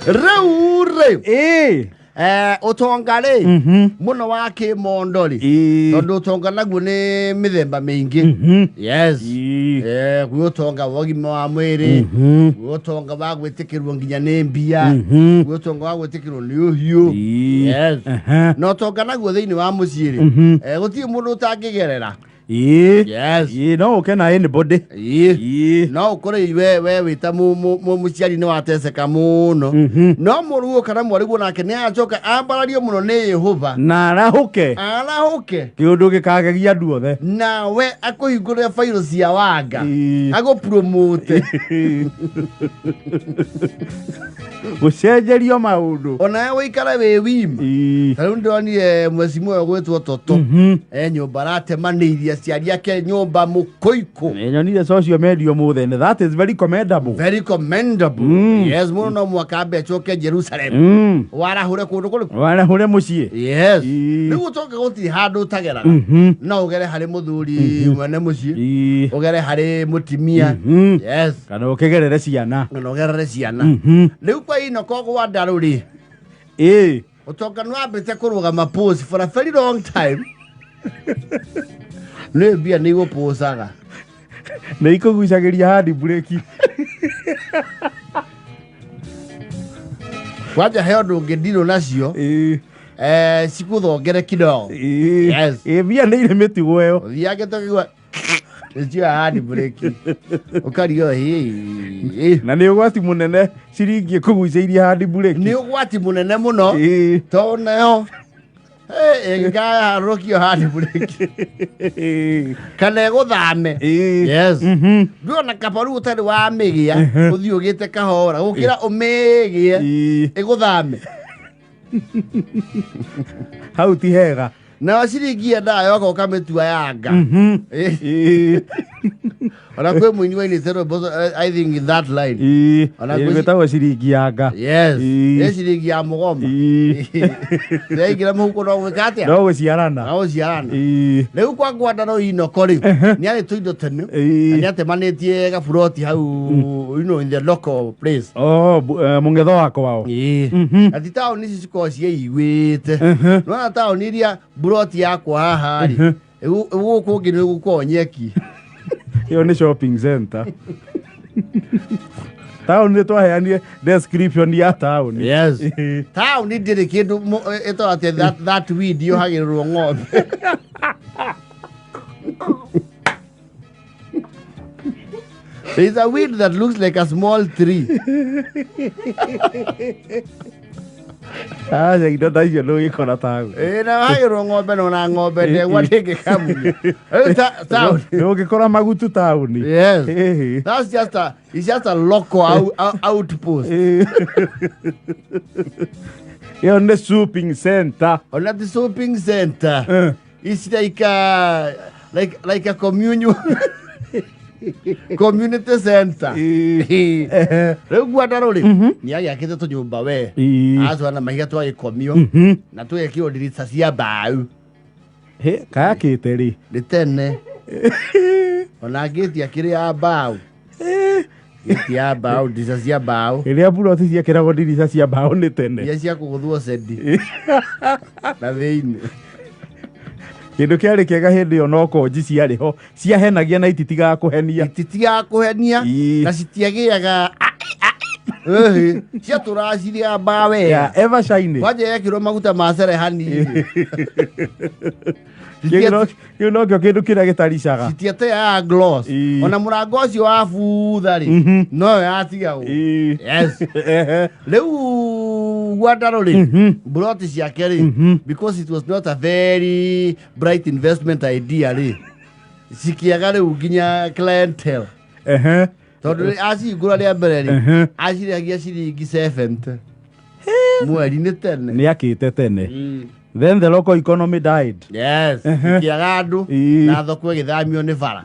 Rĩu rĩ, Ĩĩ. Ũtonga rĩ, mũno wa kĩmondo rĩ, Ĩĩ. tondũ ũtonga naguo nĩ mĩthemba mĩingĩ. Yes. Ĩĩ. Gwĩ ũtonga wa ũgima wa mwĩrĩ, gwĩ ũtonga wa gwĩtĩkĩrwo nginya nĩ mbia, gwĩ ũtonga wa gwĩtĩkĩrwo nĩ ũhiũ. Ĩĩ. Yes. Aha. Na ũtonga naguo thĩinĩ wa mũciĩ rĩ, gũtirĩ mũndũ ũtangĩgerera. Ĩĩ. Yes. Ĩĩ, no ũke na anybody. Ĩĩ. Ĩĩ. No ũkore we wĩ ta mũciari nĩ wateceka mũno, no mũruo kana mwarĩguo nake nĩ acoka ambarario mũno nĩ Yehova Na arahũke. Arahũke. Kĩũndũ gĩkagegia andũ othe. Nawe akũhingũrĩre bairo cia wanga, Ĩĩ. agũpromote. Gũcenjerio maũndũ. Onawe wĩikare wĩ wima. Ĩĩ. Ta rĩu ndĩronire mweci muoyo gwĩtwo Toto e nyũmba aratemanĩirie aciari ake nyũmba mũkũikũ. Nĩ nyonire social media ũmũthĩ, and that is very commendable. Very commendable. Yes, mũno. No mwaka ambe acoke Jerusalem, warahũre kũndũ kũrĩkũ? Warahũre mũciĩ. Yes. Ĩĩ. Rĩu ũtonga gũtirĩ handũ ũtageraga. No ũgere harĩ mũthuri mwene mũciĩ, ũgere harĩ mũtimia. Yes. Kana ũkĩgerere ciana. Na ũgerere ciana. Rĩu kwa inoko gwa ndarũ rĩ, Ĩĩ. ũtonga nĩ wambĩte kũrũgama pose for a very long time. Nĩ mbia nĩ igũpũcaga. Nĩ ikũgucagĩria handi breki. Kwanja he ũndũ ũngĩ ndirũ nacio. Ĩĩ. Cikũthongere kidogo. Ĩĩ. Yes. Ĩĩ, mbia nĩ irĩ mĩtugo ĩyo. Ũthiange tũkĩgua nĩcio hand brake, ũkario hĩ. Na nĩ ũgwati mũnene ciringi ĩkũgucĩirie handi breki. Nĩ ũgwati mũnene mũno, Ĩĩ. tondũ nayo ĩngĩkaharũrũkio hand brake kana ĩgũthame. Ĩĩ. Yes. Ndũona kabaru ũtarĩ wa mĩgĩa, ũthiĩ ũgĩte kahora gũkĩra ũmĩgĩe Ĩĩ. ĩgũthame. Hau ti hega. Nayo ciringi yendaga yoka ũkamĩtua yanga. Ĩĩ. Ona kwĩ mũini wainĩte rwĩmbo, I think in that line. Ĩĩ. Ona Ĩĩ, gwĩtagwo ciringi yanga. Yes. Ĩĩ. Nĩ ciringi ya mũgoma. Ĩĩ. Yaingĩra mũhuko no gwĩka atĩa? No gũciarana. No gũciarana. Ĩĩ. Rĩu kwa ngwandaro inoko rĩ, nĩ arĩ tũindo tene, Ĩĩ. na nĩ atemanĩtie gaburoti hau, in the local place. Oh, mũng'etho wa kwao. Ĩĩ. Na ti taũni ici cikoragwo ciĩiguĩte. Nona taũni iria buroti yakwa haha rĩ, gũkũ ũngĩ nĩ gũkoragwo nyeki. Ĩyo nĩ shopping center. Taũni nĩ twaheanire description ya taũni. Yes. Ĩĩ. Taũni ndĩrĩ kĩndũ ĩtagwo atĩ that weed yohagĩrĩrwo ng'ombe. There is a weed that looks like a small tree. Aca, indo ta icio ndũgĩkora taũni. Ĩĩ, na wahagĩrwo ng'ombe no na ng'ombe ndegwa ndĩngĩkamunya. Rĩu taũni. Ndũngĩkora magutu taũni. Yes. Ĩĩ. That's just a it's just a local outpost. Ĩĩ. Ĩyo nĩ shopping center. Ona the shopping center. It's like a community center. Ĩĩ. Ehe. Rĩu ngwandaro rĩ, nĩ agĩakĩte tũnyũmba we. Ĩĩ. Acwana mahiga twagĩkomio na tũgekĩrwo ndirica cia mbaũ. Hĩ, kayakĩte rĩ? Nĩ tene. Ona ngĩti akĩrĩ ya mbaũ. Gĩti ya mbaũ, ndirica cia mbaũ. Ĩrĩa buroti ciekĩragwo ndirica cia mbaũ nĩ tene. Iria cia kũgũthwo cendi na thĩinĩ. Kĩndũ kĩarĩ kĩega hĩndĩ ĩyo no konji ciarĩ ho ciahenagia na ititigaga kũhenia. Ititigaga kũhenia. Ĩĩ. Na citiagĩaga ĩhĩ, ciatũraga cirĩa mbawe. Ya ever shiny. Kwanja yekĩrwo maguta ma cerehani. Kĩu nokĩo kĩndũ kĩrĩa gĩtaricaga. Citiateaga gloss. Ĩĩ. Ona mũrango ũcio wa butha rĩ, noyo yatigagwo. Ĩĩ. Yes. Ehe. Rĩu gwandaro rĩ, mburoti ciake rĩ, because it was not a very bright investment idea rĩ, cikĩaga rĩu nginya clientele. Ehe. Tondũ rĩ, acihingũra rĩa mbere rĩ, acirĩhagia ciringi 70 mweri, nĩ tene. Nĩ akĩte tene. Then the local economy died. Yes, ikĩaga andũ. Na thoko ĩgĩthamio nĩ bara.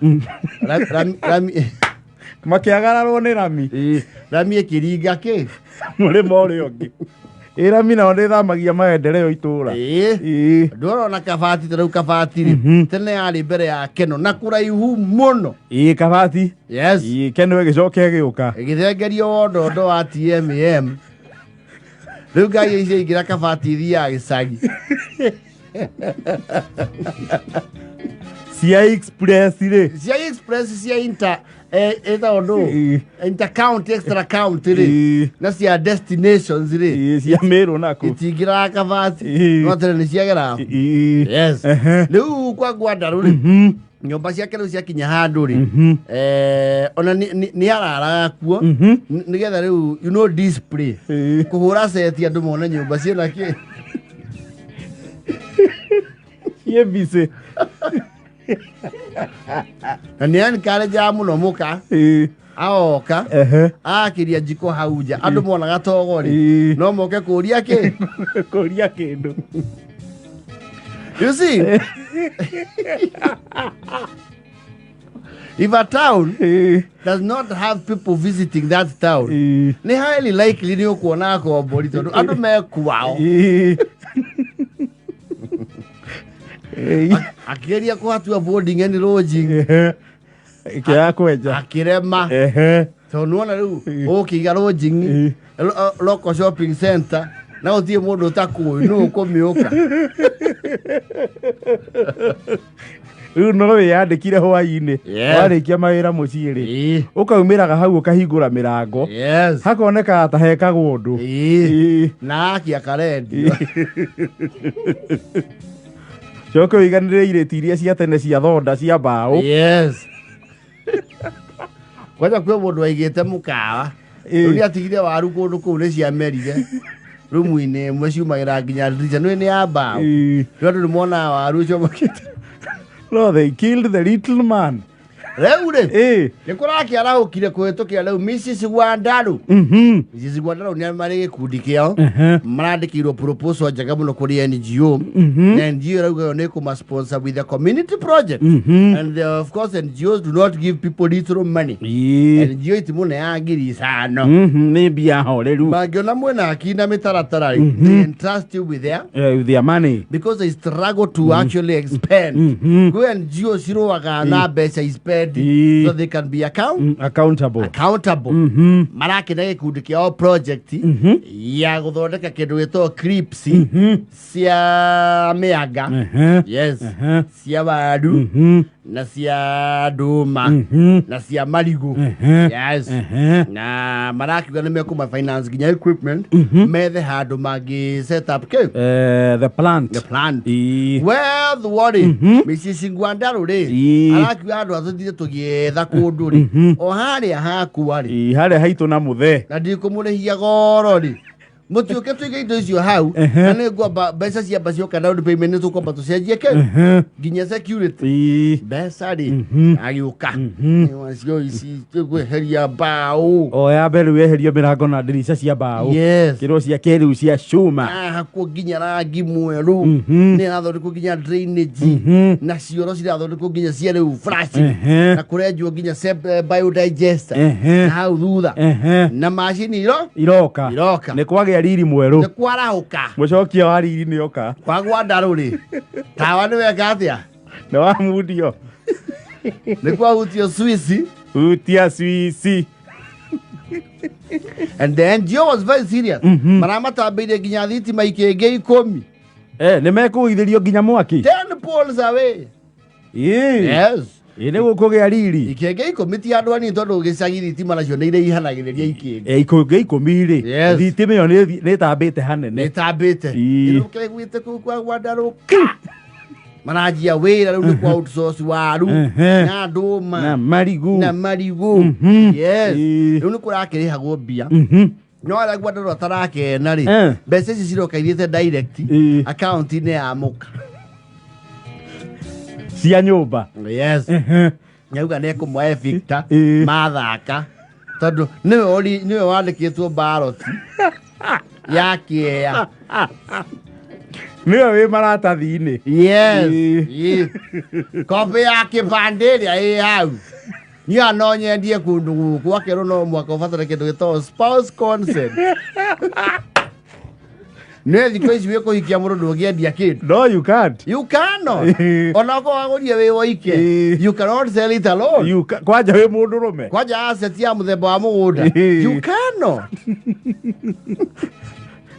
Makĩagararwo nĩ rami. Ĩĩ, rami ĩkĩringa kĩ Mũrĩmo ũrĩa ũngĩ. Ĩrami nao nĩ thamagia maendeleo itũra. Ĩĩ. Ĩĩ. Ndũrona kabati ta rĩu kabati rĩ, tene yarĩ mbere ya keno na kũraihu mũno. Ĩĩ kabati. Yes. Ĩĩ keno ĩgĩcoka ĩgĩũka. Ĩgĩthengerio wondondo wa TMM. Rĩu ngai icio ingĩra kabati ithiaga gĩcagi. Cia express rĩ. Cia express cia inter ĩtagwo ndũ? Ĩĩ. Inter county, extra county rĩ. Ĩĩ. Na cia destinations rĩ. Ĩĩ cia Meru naku. Itingĩraga kabati. Ĩĩ. No tene nĩ ciageraga. Ĩĩ. Yes. Ehe. Rĩu kwa Ngwandarũ rĩ, nyũmba ciake rĩu ciakinya handũ rĩ, ona nĩ araraga kuo nĩgetha rĩu you know display Ĩĩ. kũhũra seti andũ mone nyũmba ciĩna kĩ. Ciĩ busy. Na nĩ encourage mũno mũka Ĩĩ. aoka Ehe. akĩria njiko hau nja andũ monaga togo rĩ, Ĩĩ. no moke kũria kĩ. Kũria kĩndũ. You see, if a town Ĩĩ. does not have people visiting that town, Ĩĩ. nĩ highly likely nĩ ũkuona akombori tondũ andũ me kwao. Ĩĩ. Ĩĩ. Akĩgeria kũhatua boarding and lodging. Ehe. Kĩaga kwenja. Akĩrema. Ehe. Tondũ nĩwona rĩu ũkĩiga lodging Ĩĩ. local shopping center na gũtirĩ mũndũ ũtakũĩ nũ ũkũmĩũka. Rĩu no wĩyandĩkire hwainĩ. Yes. Warĩkia mawĩra mũciĩ rĩ. Ĩĩ. Ũkaumĩraga hau ũkahingũra mĩrango. Yes. Hakonekaga ta hekagwo ũndũ. Ĩĩ. Ĩĩ. Na akia karendio. Coke ũiganĩre irĩti iria cia tene cia thonda cia mbaũ. Yes. Kwanja kwĩ mũndũ waigĩte mũkawa. Ĩĩ. Rĩu nĩatigire waru kũndũ kũu nĩ ciamerire. Rumu-inĩ ĩmwe ciumagĩra nginya ndirica nĩ nĩ ya mbaũ. Ĩĩ. Rĩu andũ nĩmonaga waru ũcio makĩte. No, they killed the little man. Rĩu rĩ, Ĩĩ. nĩ kũrakĩarahũkire kũhĩtũkĩra rĩu Mrs. Wandaru. Mhm. Mrs. Wandaru nĩ marĩ gĩkundi kĩao. Ehe. Marandĩkĩirwo proposal njega mũno kũrĩ NGO. Na NGO ĩrauga yo nĩ ĩkũma sponsor with a community project. And they, of course NGOs do not give people little money. Ĩĩ. NGO itimũneaga 5,000. Mhm, nĩ mbia horeru. Mangĩona mwĩna aki na mĩtaratara rĩ, they entrust you with their With their money. because they struggle to actually expend. Kwĩ NGO cirũaga na mbeca ispend Ĩĩ. so they can be Accountable. accountable. Marakĩna gĩkundi kĩao project ya gũthondeka kĩndũ gĩtagwo clips cia mĩanga. Ehe. Yes. Ehe. Cia waru na cia ndũma na cia marigũ. Ehe. Yes. Ehe. Na marakiuga nĩ mekũma finance nginya equipment methe handũ mangĩ set up kĩ The plant. the plant. Ĩĩ. Well, the worry Mrs. Ngwandarũ rĩ, Ĩĩ. arakiuga andũ atũthire tũgĩetha kũndũ rĩ, o harĩa hakwa rĩ, Ĩĩ, harĩa haitũ na mũthee. na ndikũmũrĩhia goro rĩ, mũtiũke tũige indo icio hau na nĩ ngwamba mbeca ciamba cioka down payment nĩ tũkwamba tũcenjie kĩ nginya security Ĩĩ. mbeca rĩ agĩũka cio ici tũkweheria mbaũ. O ya mbere rĩu eherio mĩrango na ndirica cia mbaũ. Yes. Kĩrwo cia kĩrĩu cia cuma. Ahakwo nginya rangi mwerũ, nĩ ĩrathondekwo nginya drainage na cioro cirathondekwo nginya cia rĩu flush Ehe. na kũrenjwo nginya biodigester Ehe. na hau thutha Ehe. na macini iro Iroka. Iroka. Nĩ kwagĩa riri mwerũ. Nĩ kwarahũka. Mũcokia wa riri nĩ oka. Kwa Gwandarũ rĩ, tawa nĩ weka atĩa? Nĩ wamundio. Nĩ kwahutio Swiss. Hutia Swiss. And the NGO was very serious. Maramatambĩirie nginya thitima ikĩngĩ 10. Nĩ mekũgũithĩrio nginya mwaki. 10 poles away. Ĩĩ. Yes. Ĩĩ nĩ gũkũgĩa riri. Ikĩngĩ 10 ti andũ anini tondũ gĩcagi thitima nacio nĩ irĩihanagĩrĩria ikĩngĩ. Ikũngĩ 10 rĩ. Yes. Thitima ĩyo nĩ ĩtambĩte hanene. Nĩtambĩte. Ĩĩ. Kĩguĩte kũu kwa Gwandarũ maranjia wĩra rĩu nĩ kwa outsource waru Ehe. na ndũma Na marigũ. na marigũ. Yes. Ĩĩ. Rĩu nĩ kũrakĩrĩhagwo mbia no arĩa Gwandarũ atarakena rĩ, mbeca ici ciroka ithiĩte direct Ĩĩ. akaunti-inĩ ya mũka. Cia nyũmba. Yes. Ehe. Nyauga nĩ ekũmoe Victor Ĩĩ. mathaka tondũ nĩwe nĩwe wandĩkĩtwo baroti ya kĩea. Nĩwe wĩ maratathi-inĩ. Yes. Ĩĩ. Ĩĩ. Kopi ya kĩbandĩ ĩrĩa ĩ hau niĩ no nyendie kũndũ gũkũ akerwo no mwaka ũbatare kĩndũ gĩtagwo spouse consent. Nä thikå ici wä kå hikia må ndå ndå ngä endia kä ndå. No, you can't. You cannot. Ona okorwo wagũrire wĩ woike, you cannot sell it alone. Kwanja wĩ mũndũ rũme. Kwanja asset ya mũthemba wa mũgũnda, you cannot.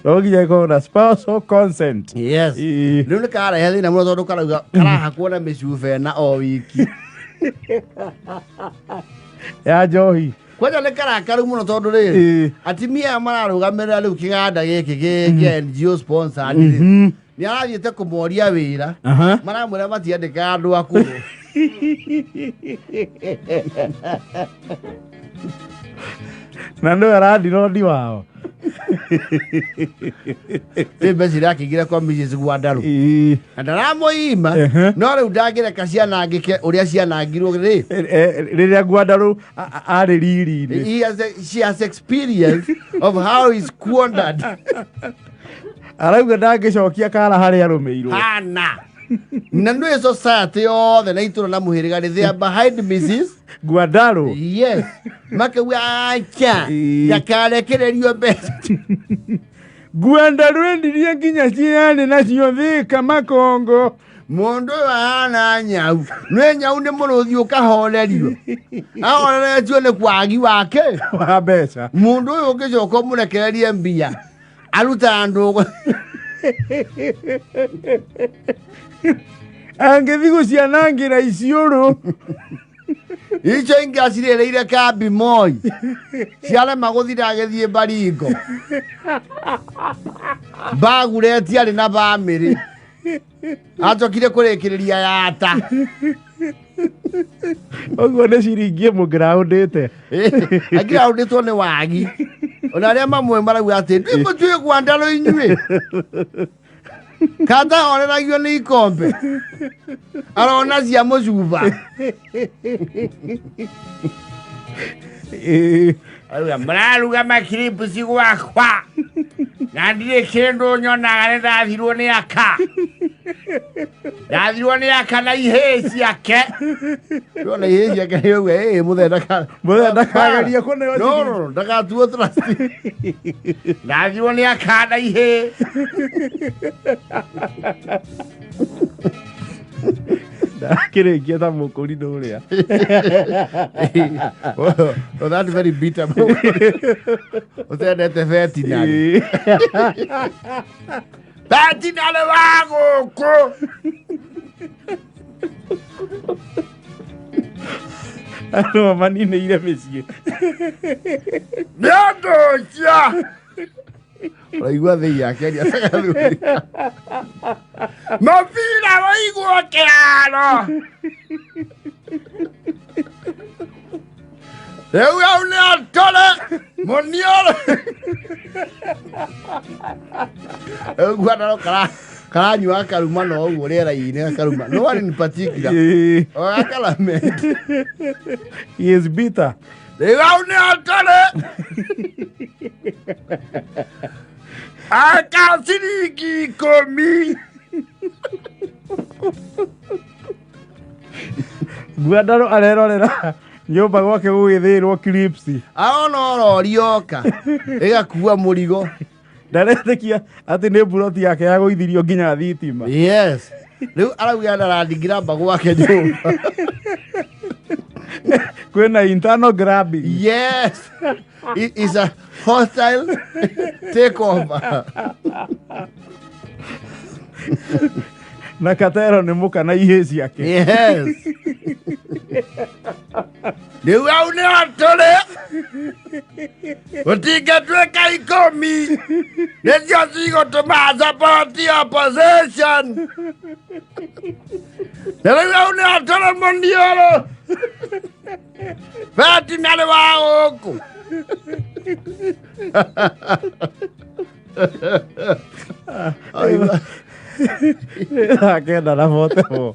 No nginya ĩkorwo na spousal consent. Yes. Rĩu nĩ kararehe thĩna mũno tondũ karauga karahakwo na mĩcuba ĩna o wiki. Ya njohi. Kwanja nĩ karakaru mũno tondũ rĩrĩ, atimia aya mararũgamĩrĩra rĩu kĩganda gĩkĩ kĩa NGO sponsored rĩ, nĩ arathiĩte kũmoria wĩra. Maramwĩra matiandĩkaga andũ akũrũ. Na nĩwe randirondi wao. Rĩu mbeca irakĩingĩra kwa Mrs. Gwandarũ na ndaramũima. No rĩu ndangĩreka cianangĩke ũrĩa cianangirwo rĩ. Rĩrĩa Gwandarũ arĩ riri-inĩ. She has experience of how he squandered. Arauga ndangĩcokia kara harĩa arũmĩirwo. Hana na nĩ society yothe na itũra na mũhĩrĩga rĩ, they are behind Mrs. Gwandarũ. Yes, makauga acha ndakarekererio mbeca. Gwandarũ endirie nginya ciarĩ nacio Thika Makongo. Mũndũ ũyũ ahana nyau, nĩ nyau nĩ mũrũthi ũkahorerio, ahoreretio nĩ kwagi wake wa mbeca. Mũndũ ũyũ ũngĩcoka ũmũrekererie mbia aruta andũ. Angĩthiĩ gũcianangĩra iciũrũ. Icio ingĩ acirĩrĩire kambi Moi ciarema gũthira agĩthiĩ Baringo Mbagureti arĩ na bamĩrĩ acokire kũrĩkĩrĩria yata. Ũguo nĩ ciringi ĩmwe ngiraũndĩte. Angiraũndĩtwo nĩ wagi ona arĩa mamwe marauga atĩ ndimũtuĩ Gwandarũ inyuĩ katahoreragio nĩ ikombe arona cia mũcuba. Auga mũraruga makiripuci gwakwa na ndirĩ kĩndũ nyonaga nĩ ndathirwo nĩ aka, ndathirwo nĩ aka na ihĩĩ ciake. Ndona ihĩĩ ciake nĩ ũguo ĩ mũthee ndaka Mũthee ndakagerie kũneo. No, no, no, ndagatuo trust, ndathirwo nĩ aka na ihĩĩ. Ndakĩrĩkia ta mũkũrinũ ũrĩa. Oh, that's very bitter. Ũtendete veterinary. Veterinary wa gũkũ. Andũ maninĩire mĩciĩ. Nĩ ũndũ ũcio ũraigua thĩi yake aria tagathuri mũbira waigwo kĩharo rĩu hau nĩ atũre mũniũrũ rĩu guanaro karanyua akaruma no ũguo rĩera-inĩ akaruma no one in particular. Akalamenti. He is bitter. Rĩu hau nĩ atũre aka ciringi 10. Gwandarũ arerorera nyũmba gwake gũgĩthĩĩrwo clips. Arona orori yoka ĩgakua mũrigo. Ndaretĩkia atĩ nĩ mburoti yake yagũithirio nginya thitima. Yes, rĩu arauga ndarandingiramba gwake nyũmba. Kwĩna internal grabbing. Yes, it is a hostile takeover. Na Katero nĩ mũka na ihĩĩ ciake. Yes, rĩu hau nĩ atũrĩ gũtingĩtuĩka 10 nĩcio cigũtũma support opposition na rĩu hau nĩ atũrĩ mũniũrũ veterinary wa gũkũ. 9 na 44.